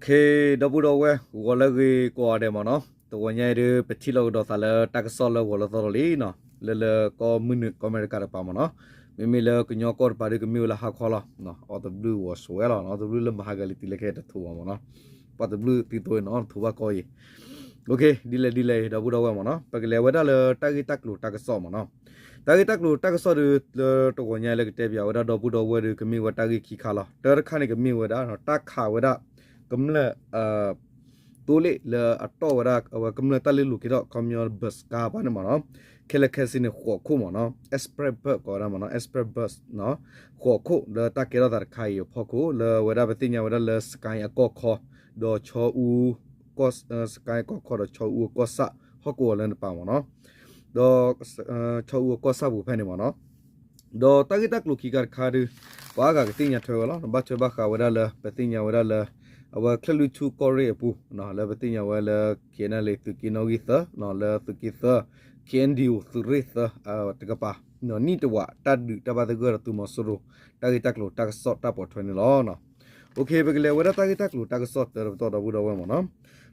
ဒီပုၢ်ဒီဝဲၢ် ဂီၤလၢအဂ့ၤကိးဂၤဒဲးမ့ၢ်နီၤ, တဂီၤညါအံၤဒုး ပထံၣ်လိာ်ကဒီးသးလၢတၢ်ကစီၣ်လၢဂီၤလၢသီလီၤလံနီၤ, လၢလၢကီၢ်မုၢ်နုာ်ကီၢ်အမဲရကၤတကပၤမ့ၢ်နီၤ, မ့မ့ၢ်လၢကညီကီၢ်တကပၤဒုး ကမ့ၢ်ဝဲလၢဟါခီလီၤ, အီၣ်တဘျုးဂီၤစှၤဝဲလီၤ, အီၣ်တဘျုးလၢမဟါဂၤလံ တုၤလၢခဲတထိးဘၣ်မ့ၢ်နီၤ, ပှၤတဘျုးသံသိအံၤနီၤ တထိးဘၣ်ကီၢ်အံၤ, ဒ်လဲၣ်ဒ်လဲၣ်အံၤ ဒီပုၢ်ဒီဝဲၢ်မ့ၢ်နီၤ, ပကလဲၤဝဲဒၣ်လၢတၢ်ဂ့ၢ်တၢ်ကျိၤတၢ်ကစီၣ်မ့ၢ်နီၤ, တၢ်ဂ့ၢ်တၢ်ကျိၤတၢ်ကစီၣ်ဒုး လၢတဂီၤညါလၢကတဲပၠးဝဲဒၣ်ဒီပုၢ်ဒီဝဲၢ်ဒုး ကမ့ၢ်ဝဲတၢ်ဂ့ၢ်ခံခါလီၤ, တၢတခါန့ၣ် ကမ့ၢ်ဝဲဒၣ် တၢ်ခးဝဲဒၣ် ကမျၢၢ် သိလ့ၣ်လၢအတီၣ်ဝဲဒၣ် အဝဲကမျၢၢ်တၢ်လ့လိာ်က့ၤထီၣ် ခီပညီ bus ကါပှၤန့ၣ်မ့ၢ်နီၤ, ခဲလၢာ်ခဲဆ့န့ၣ် ဃိးခိၣ်မ့ၢ်နီၤ, express bus ကိးဝဲဒၣ်မ့ၢ်နီၤ, express bus ဃိးခိၣ် လၢတၢ်ကဲထီၣ်သးတခါအံၤအဖီခိၣ် လၢအဝဲဒၣ်ပသ့ၣ်ညါဝဲဒၣ်လၢ စကဲအကီၢ်ခီ ဒီး ဆီအူ စကဲအကီၢ်ခီဒီး ဆီအူအကီၢ်ဆၣ် ဟီၣ်ကဝီၤလၢန့ၣ်တပၤမ့ၢ်နီၤ, ဒီး ဆီအူအကီၢ်ဆၣ်ပူၤဖဲန့ၣ်မ့ၢ်နီၤ, ဒီးတၢ်ဂ့ၢ်တၢ်ကျိၤခံခါတခါဒုး ပှၤအါဂၤကသ့ၣ်ညါထွဲဝဲလီၤ, ဘၣ်ထွဲဘၣ်ဃးဝဲဒၣ်လၢ ပသ့ၣ်ညါဝဲဒၣ်လၢ အဝဲချၢၣ်လွံၢ်ထူၣ်ကီၢ်ရ့ၣ်အပူၤ လၢပသ့ၣ်ညါဝဲလၢ ခဲနလ့ သုးက့နီၣ်ဂံၢ်သၢ လၢသုးက့သၢ ခဲအံၤဒံးအိၣ်သုးရ့ၣ်သၢ တကပၤ နံၣ်တဝးတၢ်ဒုးတၢ်ဘၣ်သဂၢၢ်ဒီးသုးမီၤစိရိၤ တၢ်ဂ့ၢ်တၢ်ကျိၤတၢ်ကစီၣ်တၢ်ပိာ်ထွဲန့ၣ်လီၤ. ပကလဲၤဝဲဒၣ်တၢ်ဂ့ၢ်တၢ်ကျိၤတၢ်ကစီၣ်တၢတပတီၢ်ဒီပုၢ်ဒီဝဲၢ်မ့ၢ်နီၤ,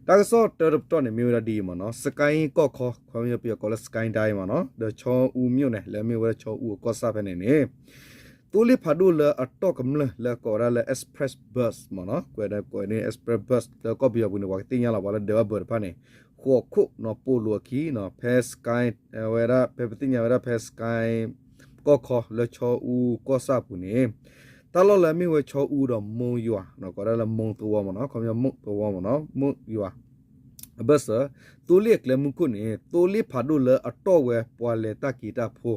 တၢ်ကစီၣ်တၢတပတီၢ်န့ၣ် မ့ၢ်ဝဲဒၣ်ဒ်အံၤမ့ၢ်နီၤ, စကဲကီၢ်ခီ ခီပညီပယီၤကိးလၢ စကဲဒဲး မ့ၢ်နီၤ, ဒီးဆီအူမၠိၣ်န့ၣ် လၢအမ့ၢ်ဝဲဒၣ်ဆီအူအကီၢ်ဆၣ်ဖဲန့ၣ်န့ၣ် သိလ့ၣ်ဖးဒိၣ်လၢအတီၢ်ကမျၢၢ်လၢအကိးဝဲဒၣ်လၢ express bus မ့ၢ်နီၤ, ကွဲးဒီးကွဲးန့ၣ် express bus လၢကီၢ်ပယီၤပူၤန့ၣ် ပှၤကသ့ၣ်ညါလီၤ ပှၤလၢဒၢးဘၣ်ဘၢးတဖၣ်န့ၣ် ဃိးခိၣ်နီၤ ပိာ်လိာ်အခံနီၤ ဖဲ စကဲ ဝဲဒၣ် ဖဲပသ့ၣ်ညါဝဲဒၣ်ဖဲ စကဲ ကီၢ်ခီလၢဆီအူကီၢ်ဆၣ်ပူၤန့ၣ် တၢ်လီၢ်လၢအမ့ၢ်ဝဲဆီအူဒီးမိၢ်ယွၤ ကိးဝဲဒၣ်လၢမိၢ်သဝီမ့ၢ်နီၤ, ခီပညီမိၢ်သဝီမ့ၢ်နီၤ, မိၢ်ယွၤ အဘၢၣ်စၢၤ သိလ့ၣ်အကျဲမုၢ်ခိၣ်န့ၣ် သိလ့ၣ်ဖးဒိၣ်လၢအတီၢ်ဝဲပှၤလဲၤတၢ်က့ၤတၢ်ဖိ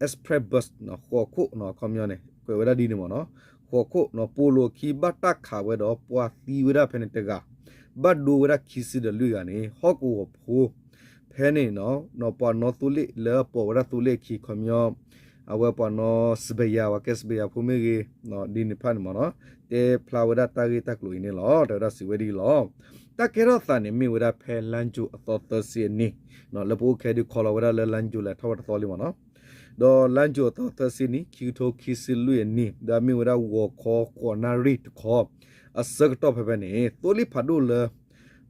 express bus ဃိးခိၣ်နီၤ ခီပညီန့ၣ် ကွဲးဝဲဒၣ်ဒ်န့ၣ်မ့ၢ်နီၤ, ဃိးခိၣ်နီၤ ပိာ်လိာ်အခံ ဘၣ်တၢ်ခးဝဲဒီး ပှၤသံဝဲဒၣ်ဖဲန့ၣ်တဂၤ, ဘၣ်ဒိဝဲဒၣ်ခံဆံဒီးလွံၢ်ဂၤန့ၣ် ဟီၣ်ကဝီၤဖိ ဖဲန့ၣ်နီၤ ပှၤနီၣ်သိလ့ၣ်လၢအပိာ်ဝဲဒၣ်သိလ့ၣ်အခံ ခီပညီ အဝဲပှၤနီၣ်စပယၤ ပှၤကဲစပယၤဖိမ့ၢ်ဂ့ၤ ဒ်န့ၣ်တဖၣ်န့ၣ်မ့ၢ်နီၤ, တဲဖျါဝဲဒၣ်တၢ်ဂ့ၢ်တၢ်ကျိၤအံၤန့ၣ်လီၤ. တဲဝဲဒၣ်စံးဝဲဒ်အံၤလီၤ. တၢ်ကဲထီၣ်သးန့ၣ် မ့ၢ်ဝဲဒၣ်ဖဲလါယူၤအသီသၢဆံအနံၤ လၢပအိၣ်ခဲဒုးခီလီၤဝဲဒၣ်လၢလါယူၤလဲၤထီၣ်ဝဲတသီလံမ့ၢ်နီၤ, ဒီးလါယူၤအသီသၢဆံနံၤ ခံကထိခံဆံလွံၢ်အနံၤ ဒီးမ့ၢ်ဝဲဒၣ်ဂီၤခီဃိးနၣ်ရံၣ်တခီ အဆၢကတီၢ်ဖဲဖဲန့ၣ် သိလ့ၣ်ဖးဒိၣ်လၢ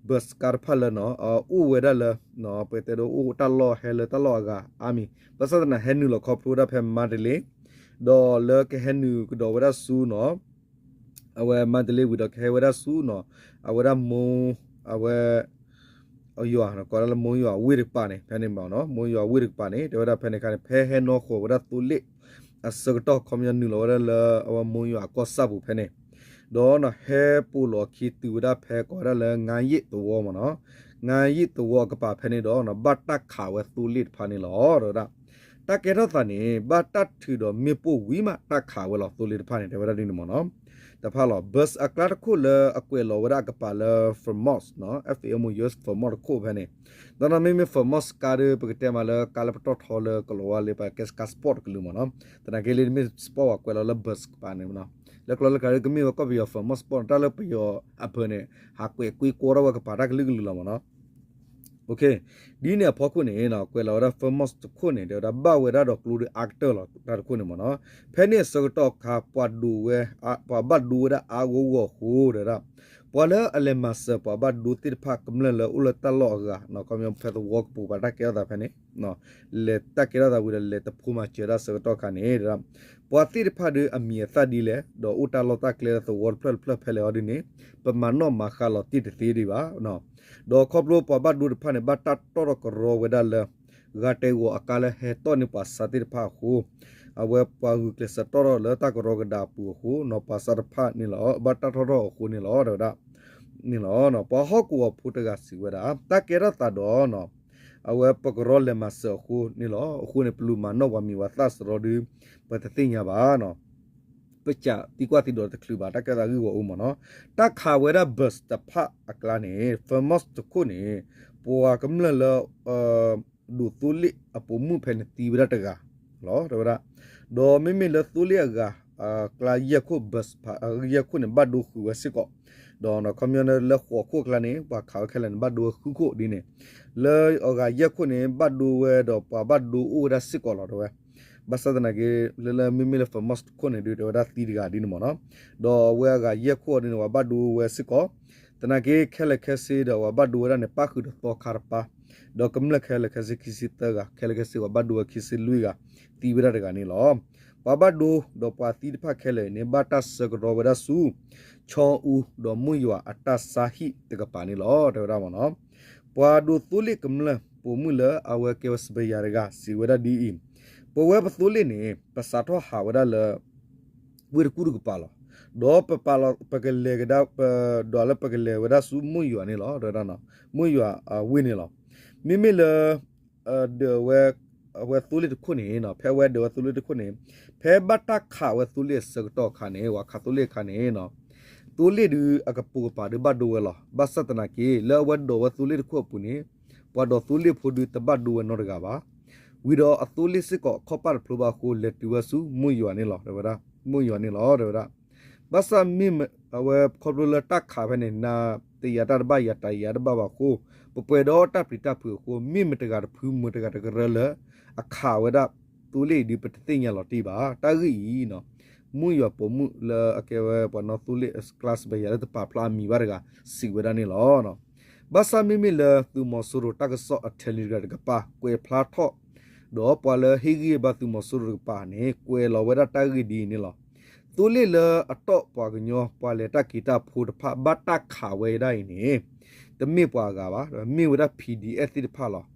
ဘၢၣ်စကါတဖၣ်လၢနီၤ အိၣ်ဝဲဒၣ်လၢ ပတဲဒိးအိၣ်တၢ်လီၢ်ဟဲလၢတၢ်လီၢ်အဂၤအါမံၤ ဘၣ်ဆၣ်သနာ်က့ဟဲနုာ်လီၤခီဖျိဝဲဒၣ်ဖဲမါတလ့ ဒီးလၢကဟဲနုာ်ကဒီးဝဲဒၣ်ဆူနီၤ အဝဲမါတလ့ဝံၤဒီးကဟဲဝဲဒၣ်ဆူနီၤ အဝဲဒၣ်မိၢ် အဝဲ အယွၤ ကိးဒၣ်လၢမိၢ်ယွၤဝ့ၢ်တကပၤန့ၣ် ဖဲန့ၣ်မ့ၢ်နီၤ မိၢ်ယွၤဝ့ၢ်တကပၤန့ၣ် တဲဝဲဒၣ်ဖဲန့ၣ်အခါန့ၣ် ဖဲဟဲနီၣ်ဃီၤဝဲဒၣ်သိလ့ၣ် အဆၢကတီၢ်ခီပညီနုာ်လီၤဝဲဒၣ်လၢအဝဲမိၢ်ယွၤအကီၢ်ဆၣ်ပူၤဖဲန့ၣ် ဒီးဟဲပိာ်လိာ်အခံတုၤဝဲဒၣ်ဖဲကိးဝဲဒၣ်လၢ ငါးရံၣ်သဝီမ့ၢ်နီၤ, ငါးရံၣ်သဝီအကပၤဖဲန့ၣ်ဒီး ဘၣ်တၢ်ခးဝဲသိလ့ၣ်တဖၣ်န့ၣ်လီၤ တဲဝဲဒၣ် တၢ်ကဲထီၣ်သးန့ၣ် ဘၣ်တၢ်ထုးဒီးမ့ၣ်ပိၢ်ဝံၤမး တၢ်ခးဝဲလီၤသိလ့ၣ်တဖၣ်န့ၣ် တဲဝဲဒၣ်ဒ်န့ၣ်မ့ၢ်နီၤ တဖၣ်လီၤ ဘၢၣ်စအကျါတခိၣ်လၢအကွဲးလီၤဝဲဒၣ်အကပၤလၢ Firmos နီၤ F A M O S Firmos တခိၣ်ဖဲန့ၣ် ဒီးနီၤမ့မ့ၢ် Firmos ကါဒီး ပကတဲမးလၢကါလၢပတီၢ်ထီလၢကလီၤဝါလၢပှၤကဲကါ sport တကလုာ်မ့ၢ်နီၤ သနာ်က့လၢမ့ၢ် sport ပှၤကွဲးလီၤလၢ ဘၢၣ်စကပၤန့ၣ်မ့ၢ်နီၤ လၢကျိာ်လၢကျါဒီးကမ့ၢ်ဝဲကီၢ်ပယီၤ Firmos Sport တၢ်လၢပယီၤအပၢၤန့ၣ် ဟးကွဲးကွံာ်ကွီထီၣ်ဝဲကပၤတၢ်ကလုာ်ကလုာ်လီၤမ့ၢ်နီၤ ဒ်န့ၣ်အဖီခိၣ်န့ၣ် ကွဲးလီၤဝဲဒၣ် Firmos တခိၣ်န့ၣ် တဲဝဲဒၣ်ဘၣ်ဝဲဒၣ်ဒီးကျိဒီးအါကတၢၢ်လီၤ တၢ်တခိၣ်န့ၣ်မ့ၢ်နီၤ ဖဲန့ၣ်အဆၢကတီၢ်ခါ ပှၤဒိးဝဲ ပှၤဘၣ်ဒိဝဲဒၣ်အါဂီၢ်ဂီၢ်အဃိ တဲဝဲဒၣ် ပှၤလၢအလဲၤမၤစၢၤပှၤဘၣ်ဒိသ့ၣ်တဖၣ်ကမျၢၢ်လၢအိၣ်လၢတၢ်လီၢ်အဂၤ ခီပညီဖဲသဝီကပူၤပှၤတၢ်ကဲထီၣ်သးဖဲန့ၣ် လဲၤတၢ်ကဲထီၣ်သးဝံၤဒီးလဲၤတဖိမၤစၢၤတၢ်ဆၢကတီၢ်ခါန့ၣ် တဲဝဲဒၣ် ပှၤသ့ၣ်တဖၣ်ဒီးအမံၤအသၣ်ဒ်လဲၣ် ဒီးအိၣ်တၢ်လီၢ်တၢ်ကျဲလၢသဝီတဖျၢၣ်တဖျၢၣ်ဖဲလဲၣ်အီၤဒ်န့ၣ် ပမၤနီၣ်မၤဃါလီၤတံၢ်တသ့ဒံးဘၣ် ဒီးခီဖျိပှၤဘၣ်ဒိတဖၣ်န့ၣ် ဘၣ်တၢ်တီၣ်ထီၣ်ကရီဝဲဒၣ်လၢ ဂၤတဲာ်ဂီၤအကါလၢဟဲတီၢ်န့ၢ်ပှၤဆါသ့ၣ်တဖၣ်အဃိ အဝဲပှၤဂုာ်ကျဲးစၢးတီၣ်ထီၣ်လၢတၢ်ကရီကဒါအပူၤအဃိ နီၤပှၤဆါတဖၣ်န့ၣ်လီၤ ဘၣ်တၢ်ထီၣ်ထီၣ်အဃိန့ၣ်လီၤ တဲဝဲဒၣ် န့ၣ်လီၤ ပှၤဟီၣ်ကဝီၤဖိတဂၤစံးဝဲဒၣ် တၢ်ကဲထီၣ်သးဒီး အဝဲပကရီလဲၤမၤစၢၤအဃိန့ၣ်လီၤ အဃိန့ၣ် ပလူၤမၤနီၣ်ပှၤမံၤပှၤသၣ်စရီဒီး ပတသ့ၣ်ညါဘၣ် ပစးသံကွၢ်သံဒိးတချုးဘၣ် တၢ်ကဲထီၣ်သးဂ့ၢ်ဂီၢ်အိၣ်မ့ၢ်နီၤ တၢ်ခးဝဲဒၣ် ဘၢၣ်တဖၣ်အကျါန့ၣ် Firmos တခိၣ်န့ၣ် ပှၤကမျၢၢ်လၢ ဒိးသိလ့ၣ်အပိာ်မုၣ်ဖဲန့ၣ်သံဝဲဒၣ်တဂၤလီၤ တဲဝဲဒၣ် ဒီးမ့မ့ၢ်လၢသိလ့ၣ်အဂၤ အကျါယဲၢ်ခိၣ် ဘၢၣ် ယဲၢ်ခိၣ်န့ၣ် ဘၣ်ဒိဃုာ်ဝဲစ့ၢ်ကီး ဒီးခီပညီလၢဃိးခိၣ်အကျါန့ၣ် ပှၤခးဝဲခဲလၢာ်န့ၣ် ဘၣ်ဒိဝဲဃုခိၣ်ဒ်န့ၣ် လၢအဂၤယဲၢ်ခိၣ်န့ၣ် ဘၣ်ဒိဝဲဒီးပှၤဘၣ်ဒိအိၣ်ဝဲဒၣ်စ့ၢ်ကီးလီၤ တဲဝဲ ဘၣ်ဆၣ်သနာ်က့ လၢလၢမ့မ့ၢ်လၢ Firmos တခိၣ်န့ၣ်ဒုး တဲဝဲဒၣ်သံတဂၤဒ်န့ၣ်မ့ၢ်နီၤ ဒီးအဝဲအဂၤယဲၢ်ခိၣ်အီၤဒ်န့ၣ် ပှၤဘၣ်ဒိဝဲစ့ၢ်ကီး သနာ်က့ခဲလၢာ်ခဲဆ့ဒီးပှၤဘၣ်ဒိဝဲဒၣ်န့ၣ် ပၣ်ဃုာ်ဒီးသီခါတပၤ, ဒီးကမျၢၢ်ခဲလၢာ်ခဲဆ့ခံဆံသၢဂၤ, ခဲလၢာ်ခဲဆ့ပှၤဘၣ်ဒိဝဲခံဆံလွံၢ်ဂၤ, သံဝဲဒၣ်တဂၤန့ၣ်လီၤ. ပှၤဘၣ်ဒိဒီးပှၤသံတဖၣ်ခဲလၢာ်အံၤန့ၣ် ဘၣ်တၢ်ဆှၢကဒီးဝဲဒၣ်ဆူ ချီအူဒီးမိၢ်ယွၤအတၢ်ဆါဟံၣ်တကပၤန့ၣ်လီၤ တဲဝဲဒၣ်မ့ၢ်နီၤ. ပှၤဒိးသိလ့ၣ်ကမျၢၢ်ပိာ်မုၣ်လၢအဝဲကဲဝဲစပယၤတဂၤ စံးဝဲဒၣ်ဒ်အံၤ, ပဝဲပသိလ့ၣ်န့ၣ် ပစးထီၣ်ဟးဝဲဒၣ်လၢ ဝ့ၢ်တကူၣ်တကပၤလီၤ. ဒီးပပာ်လီၤ ပကလဲၤကဒါ ပဒွးလၢပကလဲၤဝဲဒၣ်ဆူမိၢ်ယွၤန့ၣ်လီၤ တဲဝဲဒၣ်, မိၢ်ယွၤအဝ့ၢ်န့ၣ်လီၤ. မ့မ့ၢ်လၢ ဒၢးဝဲ အဝဲသိလ့ၣ်တခိၣ်န့ၣ် ဖဲဝဲဒၢးဝဲသိလ့ၣ်တခိၣ်န့ၣ် ဖဲဘၣ်တၢ်ခးဝဲသိလ့ၣ်အဆၢကတီၢ်အခါန့ၣ် ပှၤခးသိလ့ၣ်အခါန့ၣ် သိလ့ၣ်ဒုးအကပိာ်ကပၤဒုးဘၣ်ဒိဝဲလီၤ. ဘၣ်ဆၣ်သနာ်က့ လၢအဝဲဒိးဝဲသိလ့ၣ်တခိၣ်အပူၤန့ၣ် ပှၤဒိးသိလ့ၣ်ဖိဒုးတဘၣ်ဒိဝဲနီတဂၤဘၣ်. ဝံၤဒီးအသိလ့ၣ်စ့ၢ်ကီးအခီၣ်ပၢ်တဖျိဘၣ်အဃိ လဲၤတုၤဝဲဆူမိၢ်ယွၤန့ၣ်လီၤ တဲဝဲဒၣ်, မိၢ်ယွၤန့ၣ်လီၤ တဲဝဲဒၣ်. ဘၣ်ဆၣ်မ့ၢ် အဝဲခီဖျိလၢတၢ်ခးဖဲန့ၣ် နၤတယာ်တၢ်တဘၣ် ယၤတယာ်တဘၣ်ဘၣ်အဃိ ပပှဲၤဒီးတၢ်ပျံၤတၢ်ဖုးအဃိ မ့ၢ်မတဂၤတဖုမတဂၤတကရၢလၢ အခးဝဲဒၣ်သိလ့ၣ်အံၤဒုး ပတသ့ၣ်ညါလီၤတံၢ်ဘၣ်. တၢ်ဂ့ၢ်အံၤ မိၢ်ယွၤပိာ်မုၣ်လၢအကဲဝဲပှၤနီၢ်သိလ့ၣ်အကျါစပယၤလၢတပာ်ဖျါအမံၤဘၣ်တဂၤ စံးဝဲဒၣ်န့ၣ်လီၤ. ဘၣ်ဆၣ်မ့မ့ၢ်လၢသုးမီၤစိရိၤတၢ်ကစီၣ်အ Telegram တကပၤ ကွဲးဖျါထီၣ် ဒီးပှၤလၢဟ့ၣ်ဂံၢ်ဘါသုးမီၤစိရိၤတကပၤန့ၣ် ကွဲးလီၤဝဲဒၣ်တၢ်ဂ့ၢ်ဒ်အံၤန့ၣ်လီၤ. သိလ့ၣ်လၢအတီၢ်ပှၤကညီ ပှၤလဲၤတၢ်က့ၤတၢ်ဖိတဖၣ် ဘၣ်တၢ်ခးဝဲဒၣ်အံၤန့ၣ် တမ့ၢ်ပှၤအဂၤဘၣ်, မ့ၢ်ဝဲဒၣ် P D F သ့ၣ်တဖၣ်လီၤ.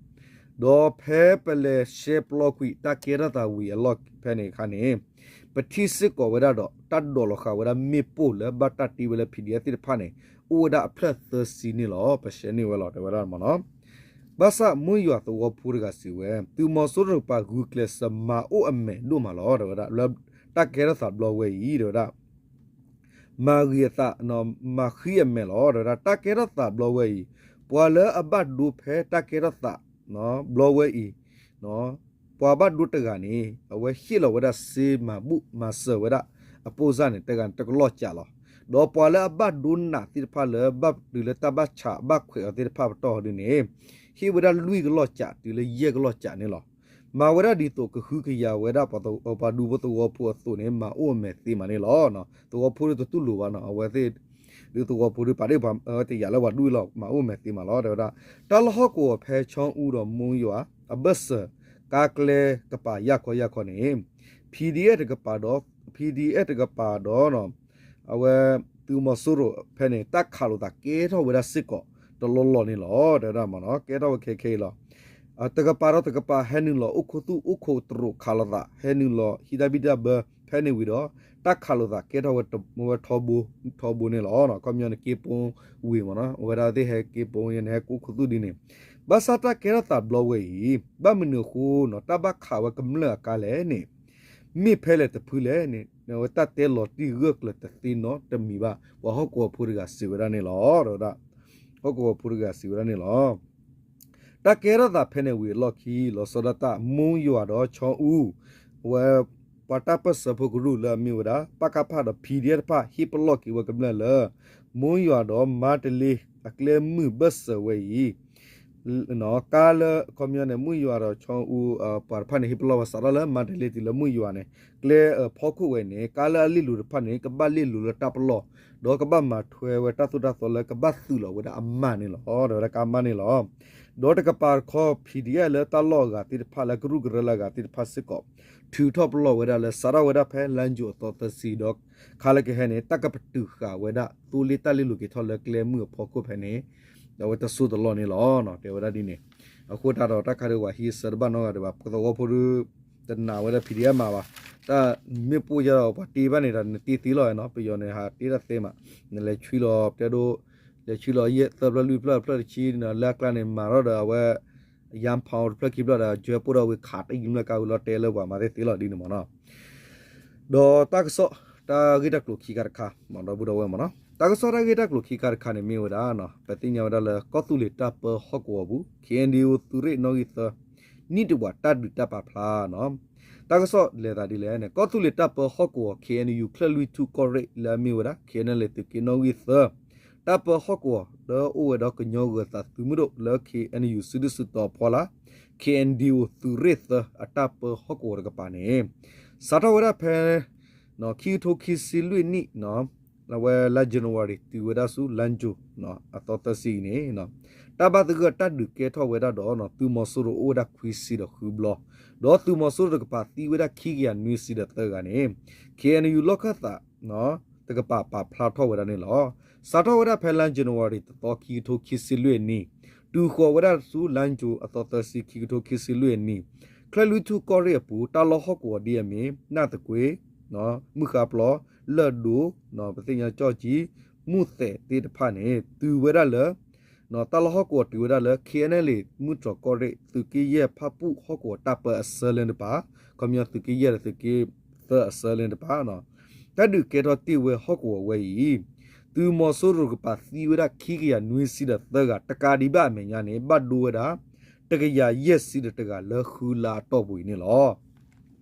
ဒီးဖဲပလဲၤရှဲပျီကွံာ်တၢ်ကဲထီၣ်သးဝံၤအလီၢ်ဖဲန့ၣ်အခါန့ၣ် ပထံၣ်စ့ၢ်ကီးဝဲဒၣ်ဒီး တၢ်ဒိးလီၤဃာ်ဝဲဒၣ်မ့ၣ်ပိၢ်လၢဘၣ်တၢ်တ့ဝဲလၢ P D F သ့ၣ်တဖၣ်န့ၣ် အိၣ်ဝဲဒၣ်အဖျၢၣ်သၢဆံန့ၣ်လီၤ. ပရှဲန့ၢ်ဝဲလီၤ တဲဝဲဒၣ်မ့ၢ်နီၤ. ဘၣ်ဆၣ်မိၢ်ယွၤသဝီဖိတဂၤစံးဝဲ သုးမီၤစိရိၤတကပၤ ဂုာ်ကျဲးစၢးမၤအိၣ်အမဲာ်ဒိၣ်မးလီၤ တဲဝဲဒၣ် လၢတၢ်ကဲထီၣ်သးဘျီဝဲအံၤ တဲဝဲဒၣ် မၤဂ့ၤအသး မၤဃံအမဲာ်လီၤ တဲဝဲဒၣ် တၢ်ကဲထီၣ်သးဘျီဝဲအံၤ ပှၤလၢအဘၣ်ဒိဖဲတၢ်ကဲထီၣ်သး ဘျီဝဲအံၤ ပှၤဘၣ်ဒိတဂၤန့ၣ် အဝဲဟ့ၣ်လီၤဝဲဒၣ်စ့မၤဘူၣ်မၤစၢၤဝဲဒၣ် အပိၢ်စၢ်န့ၣ် တဂၤန့ၣ် တကလီၢ်ကးလီၤ. ဒီးပှၤလၢအဘၣ်ဒိနးသ့ၣ်တဖၣ်လၢဘၣ်တုၤလၢတၢ်ဘၣ်ဆးဘၣ်ခွဲးအီၤသ့ၣ်တဖၣ်ပတီၢ်ဒ်န့ၣ် ဟ့ၣ်ဝဲဒၣ်လွံၢ်ကလီၢ်ကးတုၤလၢယဲၢ်ကလီၢ်ကးန့ၣ်လီၤ. မၤဝဲဒၣ်ဒ်သိးကဟုကယာ်ဝဲဒၣ် ပှၤဒူဖိသဝီဖိအသိးန့ၣ် မၤအိၣ်အမဲာ်သ့မးန့ၣ်လီၤ. သဝီဖိဒုးတတူၢ်လိာ်ဘၣ်နီၤ အဝဲသ့ၣ် ဒုးသဝီဖိဒုးပာ်ဒ့ၣ်ပှၤ တယာ်လၢပှၤဒူၣ်အံၤလီၤ မၤအိၣ်အမဲာ်သ့မးလီၤ တဲဝဲဒၣ်. တၢ်လီၢ်ဟီၣ်ကဝီၤဖဲဆီအူဒီးမိၢ်ယွၤ အဘၢၣ်စၢၤ ကါကျဲကပၤယၢ်ခီယၢ်ခီန့ၣ် PDF တကပၤဒီး PDF တကပၤဒီး အဝဲ သုးမီၤစိရိၤဖဲန့ၣ် တၢ်ခးလိာ်သးကဲထီၣ်ဝဲဒၣ်စ့ၢ်ကီးတလီၢ်လီၢ်န့ၣ်လီၤ တဲဝဲဒၣ်မ့ၢ်နီၤ ကဲထီၣ်ဝဲခဲခဲအံၤလီၤ. တကပၤဒီးတကပၤဟဲနုာ်လီၤအိၣ်ခူသူၣ်အိၣ်ခိးတရူးခးလိာ်သး ဟဲနုာ်လီၤဟံးတၢ်ဘံၣ်တၢ်ဘၢ ဖဲန့ၣ်ဝံၤဒီး တၢ်ခးလိာ်သးကဲထီၣ်ဝဲထီဘိ ထီဘိန့ၣ်လီၤ. ခီပညီန့ၣ် က့ၤပိဝ့ၤမ့ၢ်နီၤ အဝဲဒၣ်သ့ၣ်ဟဲက့ၤပိန့ၣ် ဟဲကအိၣ်ခူသူၣ်ဒ်န့ၣ် ဘၣ်ဆၣ်တၢ်ကဲထီၣ်သးဘျီဝဲအံၤ ဘၣ်မနုၤအဃိနီၤ တၢ်ဘၣ်ခးဝဲကမျၢၢ်အကါလဲၣ်န့ၣ် မ့ၢ်ဖဲလဲၣ်တဖုလဲၣ်န့ၣ် အဝဲတၢ်တဲလီၤတံၢ်ဂၢၢ်ကျၢၤတသ့နီတမံၤဘၣ် ပှၤဟီၣ်ကဝီၤဖိတဂၤစံးဝဲဒၣ်န့ၣ်လီၤ တဲဝဲဒၣ် ဟီၣ်ကဝီၤဖိတဂၤစံးဝဲဒၣ်န့ၣ်လီၤ. တၢ်ကဲထီၣ်သးဖဲန့ၣ်ဝံၤအလီၢ်ခံ လီၤဆီဒၣ်တၢ် မိၢ်ယွၤဒီးဆီအူ အဝဲ ပှၤတၢ်ပၢၢ်ဆၢဖိကရူၢ်လၢအမ့ၢ်ဝဲဒၣ် ပကဖ ဒီး PDF တဖၣ် ဟ့ၣ်ပလီၢ်က့ၤဝဲကမျၢၢ်လၢ မိၢ်ယွၤဒီးမါတလ့ အကျဲမုၢ်ဘၢၣ်စၢၤဝဲအံၤ ကါလၢ ခီပညီန့ၣ် မိၢ်ယွၤဒီးဆီအူ ပှၤတဖၣ်န့ၣ် ဟ့ၣ်ပလီၢ်ဝဲစးထီၣ်လၢမါတလ့တုၤလၢမိၢ်ယွၤန့ၣ် ကျဲအဖီခိၣ်ဝဲန့ၣ် ကါလၢအလ့ၣ်လိၤတဖၣ်န့ၣ် ကဘၣ်လ့ၣ်လိၤလၢတၢ်ပလီၢ် ဒီးကဘၣ်မၤထွဲဝဲတၢ်သိၣ်တၢ်သီလၢကဘၣ်သုးလီၤဝဲဒၣ်အမါန့ၣ်လီၤ တဲဝဲဒၣ်ကါမါန့ၣ်လီၤ. ဒီးတကပၤတခီ PDF လၢတၢ်လီၢ်အဂၤသ့ၣ်တဖၣ်လၢကရူၢ်ကရၢလၢအဂၤသ့ၣ်တဖၣ်စ့ၢ်ကီး ထုးထီၣ်ပလီၢ်ဝဲဒၣ်လၢစးထီၣ်ဝဲဒၣ်ဖဲလါယူၤအသီသၢဆံဒီး ခါလၢကဟဲန့ၣ် တၢ်ကပတုာ်ဃာ်ဝဲဒၣ်သိလ့ၣ်တၢ်လ့ၣ်လိၤက့ၤထီၣ်လၢကျဲမုၢ်အဖီခိၣ်ဖဲန့ၣ် အဝဲတစိၢ်တလီၢ်န့ၣ်လီၤ တဲဝဲဒၣ်ဒ်န့ၣ်. အဃိသတးဒီးတၢ်ခါဒုးပှၤဟံးအဆၢတဘၣ်နီတဂၤဒံးဘၣ် ပသဝီဖိဒုး တနာ်ဝဲဒၣ် PDF မးဘၣ် တၢ်မ့ၢ်ပိၢ်ယါဒီးပှၤတ့ဘၣ်န့ၣ်ဒီး နတ့သ့လီၤနီၤ ပယီၤန့ၣ် ဟးတ့တၢ်သ့မး နလဲၤဆှံလီၤတဲဒိ လဲၤဆှံလီၤယဲၢ်သၢဖျၢၣ်လွံၢ်ဖျၢၣ်တဖျၢၣ်တဆံ လၢအကျါန့ၣ် မၤထီၣ်ဒီးအဝဲ ယၢ်ဖီတဖျၢၣ်ခံဖျၢၣ်ဒီး ယွဲပိၢ်ဒီးဝံၤခးတယံၤမျၢ်ကါဝံၤလီၤတဲလၢပှၤမၤသ့သ့လီၤဒ်န့ၣ်မ့ၢ်နီၤ ဒီးတၢ်ကစီၣ် တၢ်ဂ့ၢ်တၢ်ကျိၤခံခါတခါ မ့ၢ်ဒီပုၢ်ဒီဝဲၢ်မ့ၢ်နီၤ တၢ်ကစီၣ်တၢ်ဂ့ၢ်တၢ်ကျိၤခံခါတခါန့ၣ်မ့ၢ်ဝဲဒၣ် ပသ့ၣ်ညါဝဲဒၣ်လၢကီၢ်သူလ့ၤတၢ်ပၢဟီၣ်ကဝီၤပူၤ KNDO သုးရ့ၣ်နီၣ်ဂံၢ်သၢ နံၣ်တဝာ်တၢ်ဒုးတၢ်ပာ်ဖျါနီၤ တၢ်ကစီၣ်လဲၤသးဒ်လဲၣ်န့ၣ် ကီၢ်သူလ့ၤတၢ်ပၢဟီၣ်ကဝီၤ KNU ချၢၣ်လွံၢ်ထူၣ်ကီၢ်ရ့ၣ်လၢအမ့ၢ်ဝဲဒၣ် KNLA သုးက့နီၣ်ဂံၢ်သၢ တၢ်ပၢဟီၣ်ကဝီၤ လၢအိၣ်ဝဲဒီးကညီဂၢၤသးသုးမုၢ်ဒိၣ်လၢ KNU စုဒုၣ်စုတီၤအဖီလာ် KNDO သုးရ့ၣ်သၢအတၢ်ပၢဟီၣ်ကဝီၤတကပၤန့ၣ် စးထီၣ်ဝဲဒၣ်ဖဲ ခံကထိခံဆံလွံၢ်နံၣ်နီၤ အဝဲလါ January တုၤဝဲဒၣ်ဆူလါ June အသီသၢဆံအံၤန့ၣ် တၢ်ဘၣ်သဂၢၢ်တၢ်ဒုးကဲထီၣ်ဝဲဒၣ်ဒီး သုးမီၤစိရိၤအိၣ်ဝဲဒၣ်ခွံဆံဒီးဃုဘျီ, ဒီးသုးမီၤစိရိၤတကပၤသံဝဲဒၣ်ခံကယၤနွံဆံဒီးသၢဂၤန့ၣ် ခ့ၣ်အဲၣ်ယူၣ် လီၢ်ခၢၣ်သး တကပၤပာ်ဖျါထီၣ်ဝဲဒၣ်န့ၣ်လီၤ. စးထီၣ်ဝဲဒၣ်ဖဲလါ January တသီ ခံကထိခံဆံလွံၢ်အနံၤ, တုၤဃီၤဝဲဒၣ်ဆူလါ June အသီသၢဆံ ခံကထိခံဆံလွံၢ်အနံၤ, ချၢၣ်လွံၢ်ထူၣ်ကီၢ်ရ့ၣ်အပူၤ တၢ်လီၢ်ဟီၣ်ကဝီၤဒ်အမ့ၢ် နၢ်သကွ့, မုၢ်ဃါပျီ, လၢၢ်ဒိ, ပသ့ၣ်ညါကၠီၣ်ကၠံ, မူၢ်သဲးသ့ၣ်တဖၣ်န့ၣ် တုၤဝဲဒၣ်လၢ တၢ်လီၢ်ဟီၣ်ကဝီၤတုၤဝဲဒၣ်လၢ ခ့ၣ်အဲၣ်ယူၣ် မုၢ်တြီၤကီၢ်ရ့ၣ် သုးက့ယဲၢ်ဖၣ်ပူၣ်ဟီၣ်ကဝီၤတၢ်ပၢအဆၢလၢတပၤ, ခီပညီသုးက့ယဲၢ်ဒီးသုးက့သၢအဆၢလၢတပၤ, တၢ်ဒုးကဲထီၣ်တ့ၢ်ဝဲဟီၣ်ကဝီၤဝဲအံၤ, သုးမီၤစိရိၤတကပၤသံဝဲဒၣ်ခံကယၤနွံဆံဒီးသၢဂၤ တကးဒံးဘၣ်အမဲာ်ညါန့ၣ် ဘၣ်ဒိဝဲဒၣ် တကယၤယဲၢ်ဆံဒီးတဂၤလၢဃုလါအတီၢ်ပူၤအံၤန့ၣ်လီၤ.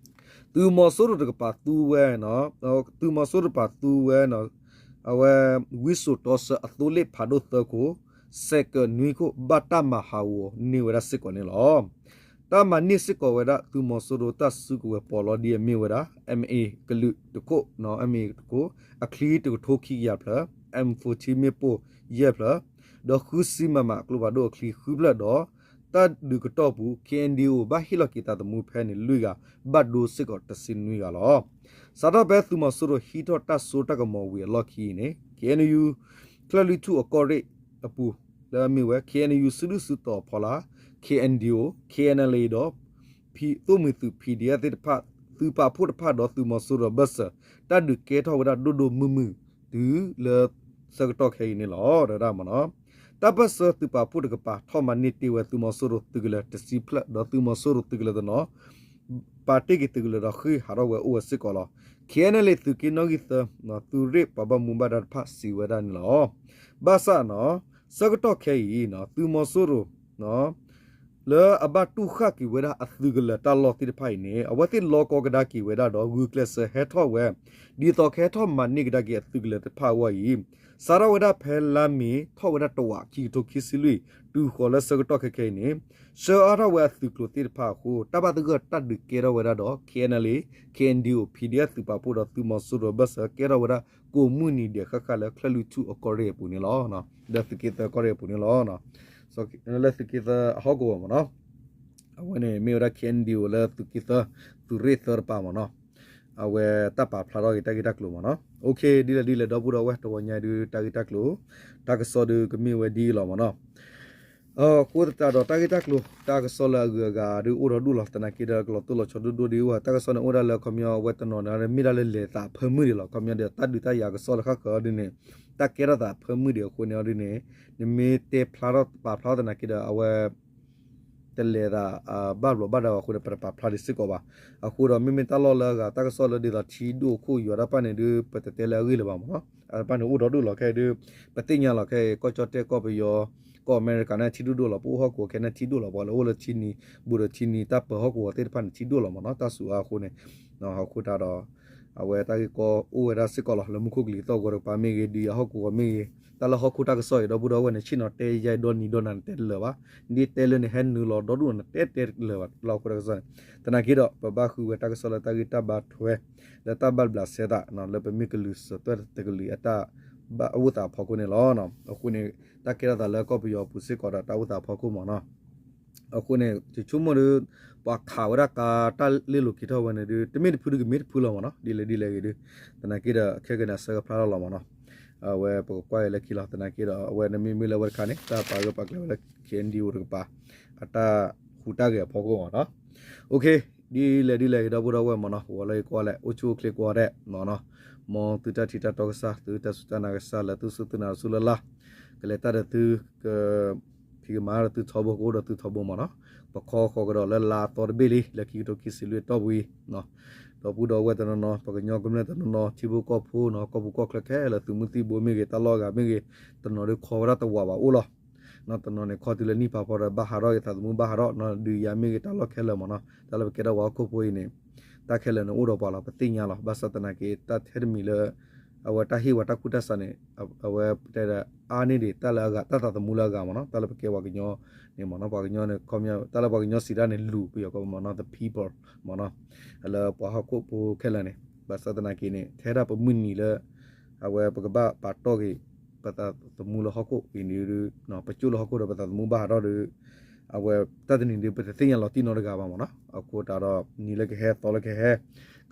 သုးမီၤစိရိၤတကပၤသူဝဲ, သုးမီၤစိရိၤတကပၤသူဝဲ အဝဲ ဝံစိာ်တီဆၢအသိလ့ၣ်ဖးဒိၣ်သၢခိၣ်, စဲးကၢးနွံခိၣ် ဘၣ်တၢ်မၤဟးဂီၤန့ၢ်ဝဲဒၣ်စ့ၢ်ကီးန့ၣ်လီၤ. တၢ်မၤန့ၢ်စ့ၢ်ကီးဝဲဒၣ် သုးမီၤစိရိၤတၢ်စုကဝဲၤပီးလီဒ်အမ့ၢ်ဝဲဒၣ် MA ကလုာ်တခိၣ်, MA တခိၣ်, အချံတကထိခံကယၤဖျၢၣ်, M fourteen မ့ၣ်ပိၢ်ယဲၢ်ဖျၢၣ်, ဒီးဃုဆံ MM ကျိဖးဒိၣ်အချံဃုဖျၢၣ်ဒီး တၢ်ဒုးကတီၢ်ပူၤ KNDO ဘၣ်ဟ့ၣ်လီၤက့ၤသးသမူဖဲန့ၣ်လွံၢ်ဂၤ, ဘၣ်ဒိစ့ၢ်ကီးတဆံနွံဂၤလီၤ. စးထီၣ်ဖဲသုးမီၤစိရိၤဟံးထီၣ်တၢ်စိတၢ်ကမီၤဝံၤအလီၢ်ခံအံၤန့ၣ် KNU ချၢၣ်လွံၢ်ထူၣ်အကီၢ်ရ့ၣ်အပူၤ လၢအမ့ၢ်ဝဲ KNU စုဒုၣ်စုတီၤအဖီလာ်, KNDO, KNLA ဒီး သိၣ်မှံၤသုး PDF သ့ၣ်တဖၣ်, သုးပာ်ဖှိၣ်တဖၣ်ဒီးသုးမီၤစိရိၤအဘၢၣ်စၢၤ တၢ်ဒုးကဲထီၣ်ဝဲဒၣ်ဒိၣ်ဒိၣ်မုၢ်မုၢ် တုၤလၢဆၢကတီၢ်ခဲအံၤန့ၣ်လီၤ. ဒီးဒၣ်မနီၤ တၢ်ပၢၢ်ဆၢသုးပာ်ဖှိၣ်တကပၤ ထီၣ်မၤန့ၢ်တ့ၢ်ဝဲသုးမီၤစိရိၤသုးကလၢၤတဆံဖျၢၣ် ဒီးသုးမီၤစိရိၤသုးကလၢၤတနီၤ ပာ်တ့ၢ်က့ၤသုးကလၢၤဒီးဃ့ၢ်ဟးထီၣ်ဝဲအိၣ်ဝဲစ့ၢ်ကီးလီၤ. KNLA သုးက့နီၣ်ဂံၢ်သၢ, သုးရ့ၣ်ပှၤဘၣ်မူဘၣ်ဒါတဖၣ်စံးဝဲဒၣ်န့ၣ်လီၤ. ဘၣ်ဆၣ်နီၤ ဆၢကတီၢ်ခဲအံၤ သုးမီၤစိရိၤ လၢအဘၣ်တူၢ်ဃၣ်က့ၤဝဲဒၣ်အသုးကလၢၤတၢ်လီၢ်သ့ၣ်တဖၣ်အံၤန့ၣ် အဝဲသ့ၣ်လီကီကဒါက့ၤဝဲဒၣ်ဒီး ဂုာ်ကျဲးစၢးဟဲထီၣ်ဝဲ ဒ်သိးကဟဲထီၣ်မၤန့ၢ်ကဒါက့ၤအသုးကလၢၤတဖၣ်အဂီၢ်အံၤ, စးထီၣ်ဝဲဒၣ်ဖဲလါမ့ၤ ထီၣ်ဝဲဒၣ်တဝး ခံကထိခံဆံလွံၢ် တုၤဃီၤလၢဆၢကတီၢ်ခဲခဲအံၤန့ၣ် ဆှၢအါထီၣ်ဝဲအသုးကျိၤသ့ၣ်တဖၣ်အဃိ တၢ်ဘၣ်သဂၢၢ်တၢ်ဒုးကဲထီၣ်ဝဲဒၣ်ဒီး KNLA, KNDO, PDF သုးပာ်ဖှိၣ်ဒီးသုးမီၤစိရိၤအဘၢၣ်စၢၤ ကဲထီၣ်ဝဲဒၣ် ကိးမုၢ်နံၤဒဲးဃၣ်ဃၣ်လၢချၢၣ်လွံၢ်ထူၣ်အကီၢ်ရ့ၣ်အပူၤန့ၣ်လီၤ. လၢသုးက့သၢကီၢ်ရ့ၣ်အပူၤန့ၣ်လီၤ. လၢသုးက့သၢအဟီၣ်ကဝီၤမနီၤ အဝဲန့ၣ်မ့ၢ်ဝဲဒၣ် KNDO လၢသုးက့သၢ သုးရ့ၣ်သၢတပၤမနီၤ အဝဲတၢ်ပာ်ဖျါထီၣ်က့ၤတၢ်ဂ့ၢ်တၢ်ကျိၤမနီၤ. အိၣ်ခ့ ဒ်လဲၣ်ဒ်လဲၣ် ဒီပုၢ်ဒီဝဲၢ် တဝီညါဒုးတၢ်ဂ့ၢ်တၢ်ကျိၤ တၢ်ကစီၣ်ဒုးကမ့ၢ်ဝဲဒ်အံၤလီၤမနီၤ. အဃိသတးဒီးတၢ်ဂ့ၢ်တၢ်ကျိၤ တၢ်ကစီၣ်လၢအဂုၤအဂၤဒုးအိၣ်ဒီးဒိၣ်လီၤ. သနာ်က့ဒီးကလီၤတိၢ်လီၤဆီဒိၣ်ဒိၣ်ဒ်အံၤ တၢ်ကစီၣ်န့ၣ်အိၣ်ဒၣ်လၢခီပညီအဝဲတနီၤန့ၣ် မ့ၢ်ဒၣ်လၢလဲၤသးဖၢမုၢ်ဒံးလီၤ. ခီပညီဒီးတၢ်ဒုးတၢ်ယၤကစီၣ်လၢဃၣ်ဃၢၤအီၤဒ်န့ၣ် တၢ်ကဲထီၣ်သးဖၢမုၢ်ဒံးအဃိန့ၣ်အီၤဒ်န့ၣ် နမ့ၢ်တဲဖျါထီၣ်ပာ်ဖျါထီၣ်သနာ်က့ဒီး အဝဲ တလဲၤသး ဘၣ်ဘျီးဘၣ်ဒါအဃိန့ၣ် ပတပာ်ဖျါဒံးစ့ၢ်ကီးဘၣ်. အဃိဒီးမ့မ့ၢ်တၢ်လီၢ်လၢအဂၤ တၢ်ကစီၣ်လၢဒ်သိးထံဒိၣ်ခိၣ်ယွၤတၢ်ပၢ်န့ၣ်ဒုး ပတတဲလၢအဂ့ၢ်လၢၤဘၣ်မနီၤ. အတၢ်ပၢ်န့ၣ်အိၣ်ဒီးဒိၣ်လီၤခဲအံၤဒုး ပသ့ၣ်ညါလီၤခဲအံၤ ကီၢ်ကၠီၣ်တဲၣ် ကီၢ်ပယီၤ ကီၢ်အမဲရကၤန့ၣ်ထံဒိၣ်ဒိၣ်လီၤ. ပအိၣ်ဟီၣ်ကဝီၤခဲန့ၣ်ထံဒိၣ်လီၤ. ပှၤလၢအိၣ်လၢထံနံၤ ဘူးဒီးထံနံၤ တၢ်ပၢၤဟီၣ်ကဝီၤသ့ၣ်တဖၣ်န့ၣ် ထံဒိၣ်လီၤမနီၤ. တၢ်စူၤအါအဃိန့ၣ် အဃိတၢ်ဒီး အဝဲတၢ်ဂ့ၢ်ကီအိၣ်ဝဲဒၣ်စ့ၢ်ကီးလီၤ. လၢမူခိၣ်ကလံၤသီၣ်ဂီၤတကပၤမ့ၢ်ဂ့ၤ ဒ်အဟီၣ်ကဝီၤမ့ၢ်ဂ့ၤ တၢ်လၢဟီၣ်ခိၣ်တၢ်ကစီၣ်အံၤ ဒီပုၢ်ဒီဝဲၢ်န့ၣ် ဆ့ၣ်နီၤတဲယါအံၤဒီနံၤဒီနၤနတဲတလၢာ်ဘၣ်. နဒ်တဲလၢနဟဲနုာ်လီၤဒီဒူၣ်နတဲတဲတလၢာ်ဘၣ် လၢဟီၣ်ခိၣ်တၢ်ကစီၣ်န့ၣ်. သနာ်က့ဒီး ပဘၣ်ဃုဝဲတၢ်ကစီၣ်လၢတၢ်ဂ့ၢ်တၢ်ဘါထွဲ လၢတၢ်ဘၣ်ဘျးစဲသး လၢပမ့ၢ်ကလုာ်စၢၤသွဲၣ်တကလုာ်အတၢ်ဘၣ်အိၣ်သးအဖီခိၣ်န့ၣ်လီၤ. အဃိန့ၣ် တၢ်ကဲထီၣ်သးလၢကီၢ်ပယီၤအပူၤစ့ၢ်ကီးဒီးတၢ်အိၣ်သးအဖီခိၣ်မနီၤ. အဃိန့ၣ် ယဆိကမိၣ်ဒီး ပှၤခးဝဲဒၣ်ကါတၢ်လ့လိာ်က့ၤထီၣ်ဝဲန့ၣ်ဒုး တမ့ၢ်တဖုဒုးကမ့ၢ်တဖုလီၤမနီၤ. ဒ်လဲၣ်ဒ်လဲၣ်ဂ့ၤဒုး သနာ်က့ဒီး ခဲကနံၣ်အဆၢကဖျါထီၣ်လီၤမနီၤ. အဝဲပကကွၢ်က့ၤလၢခံလီၤ. သနာ်က့ဒီး အဝဲန့ၣ်မ့မ့ၢ်လၢအဝဲတခါန့ၣ် တၢ်ပာ်ဂၢၢ်ပာ်ကျၢၤဝဲလၢ KNDO တကပၤ အတၢ်ဟူးတၢ်ဂဲၤအဖီခိၣ်မနီၤ. အိၣ်ခ့ ဒ်လဲၣ်ဒ်လဲၣ်ဂ့ၤ ဒီပုၢ်ဒီဝဲၢ်မနီၤ ဂီၤလၢအံၤကိးဂၤဒဲး အိၣ်ဆူၣ်အိၣ်ချ့ကိးဂၤဒဲးမနီၤ. မ်သုတၢ်ထံၣ်တၢ်တီကစၢ် သုတၢ်စူၢ်တၢ်နာ်ကစၢ် လၢသုစူၢ်သုနာ်သုလၢ်လၢ် ကလဲၤတၢ်ဒီးသု ကဖံးကမၤဒီးသုထီဘိ ကအိၣ်ဒီးသုထီဘိမနီၤ. ပခီဃီၤကဒီးလၢလါအသီတဘ့ၣ်လံ လၢခံကထိခံဆံလွံၢ်အတီၢ်ပူၤအံၤ ဒီပုၢ်ဒီဝဲၢ်တနီၤနီၤ ပှၤကညီကမျၢၢ်တနီၤနီၤ ထံဖိကီၢ်ဖိနီၤ ကီၢ်ပူၤကီၢ်ချၢခဲလၢာ် သုးမုၢ်သံၣ်ဘိမ့ၢ်ဂ့ၤ တၢ်လီၢ်အဂၤမ့ၢ်ဂ့ၤ တနီၤဒုးခီဝဲဒၣ်တဝးဘၣ်အိၣ်လီၤ. တနီၤန့ၣ် ခီတုၤလၢနံၣ်ဖးဖီဒီး ဘၣ်ဟးထီၣ်က့ၤသးသမူဘၣ်ဟးထီၣ် ဒုးယၤမ့ၢ်ဂ့ၤ တၢ်လီၢ်ခဲလၢာ်မနီၤ တၢ်လၢပကဲထီၣ်ပှၤဟီၣ်ခိၣ်ဖိအံၤန့ၣ် တၢ်ခဲလၢာ်န့ၣ်အိၣ်ဒီးပှၤလီၤ ပသ့ၣ်ညါလီၤ. ဘၣ်ဆၣ်သနာ်က့ တၢ်ထဲတမံၤလၢ အဝဲတၢ်ဟ့ၣ်ဝဲတၢ်ကူၣ်တၢ်ဆးန့ၣ် အဝဲပတဲဒီးအါန့ၢ်ဒံးတၢ်လၢအဂၤ တၢ်သးသမူလၢအဂၤမနီၤ တၢ်လၢပကဲပှၤကညီန့ၣ်မနီၤ ပှၤကညီန့ၣ် ခီပညီ တၢ်လၢပှၤကညီစံးတၢ်န့ၣ် လူၤပယီၤကီးမနီၤ the people မနီၤ လၢပှၤဟီၣ်ခိၣ်ဖိခဲလၢာ်န့ၣ် ဘၣ်ဆၣ်သနာ်က့န့ၣ် ထဲဒၣ်ပမုၢ်နံၤလၢ အဝဲပကဘၣ်ပာ်တီၢ်က့ၤ ပသးသမူလၢဟီၣ်ခိၣ်အံၤန့ၣ် ပကၠိၣ်လၢဟီၣ်ခိၣ်ဒီးပသးသမူဘၣ်ဟးထီၣ်ဒီး အဝဲတၢ်တနံၤဒီး ပတသ့ၣ်ညါလီၤတံၢ်နီတဂၤဘၣ်မ့ၢ်နီၤ. အဃိသတးဒီး နံၤလၢကဟဲ သီလၢကဟဲ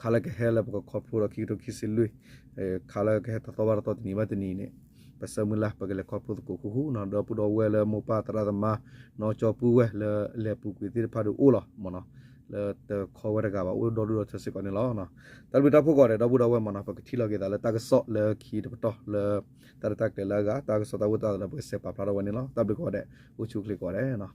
ခါလၢကဟဲလၢပကခီဖျိဒီးခံကထိခံဆံလွံၢ် ခါလၢကဟဲတသီဘၣ်တသီ တနံၤဘၣ်တနံၤန့ၣ် ပဆၢမုၢ်လၢ် ပကလဲၤခီဖျိသကိးဃူဃူနီၤ. ဒီပုၢ်ဒီဝဲၢ်လၢမိၢ်ပၢ်သရၣ်သမါ နီၢ်ကၠီပုၢ်ဝဲၢ်လၢလဲၤပူၤကွံာ်သ့ၣ်တဖၣ်ဒီးအိၣ်လီၤမ့ၢ်နီၤ. လၢတခီဝဲတဂၤဘၣ် အိၣ်ဒီဒူၣ်ဒီထၢစ့ၢ်ကီးန့ၣ်လီၤ. တၢ်ဘျုးတၢ်ဖှိၣ်ကိးဂၤဒဲး ဒီပုၢ်ဒီဝဲၢ်မ့ၢ်နီၤ. ပကထံၣ်လိာ်က့ၤသးလၢတၢ်ကစီၣ်လၢခံတပတီၢ်လၢ တၢ်ရဲၣ်တၢ်ကျဲၤလၢအဂၤ တၢ်ကစီၣ်တၢ်အိၣ်သးဒီး ပကစဲးပာ်ဖျါထီၣ်ဝဲန့ၣ်လီၤ. တၢ်ဘျုးကိးဂၤဒဲး အိၣ်ဆူၣ်အိၣ်ချ့ကိးဂၤဒဲးနီၤ.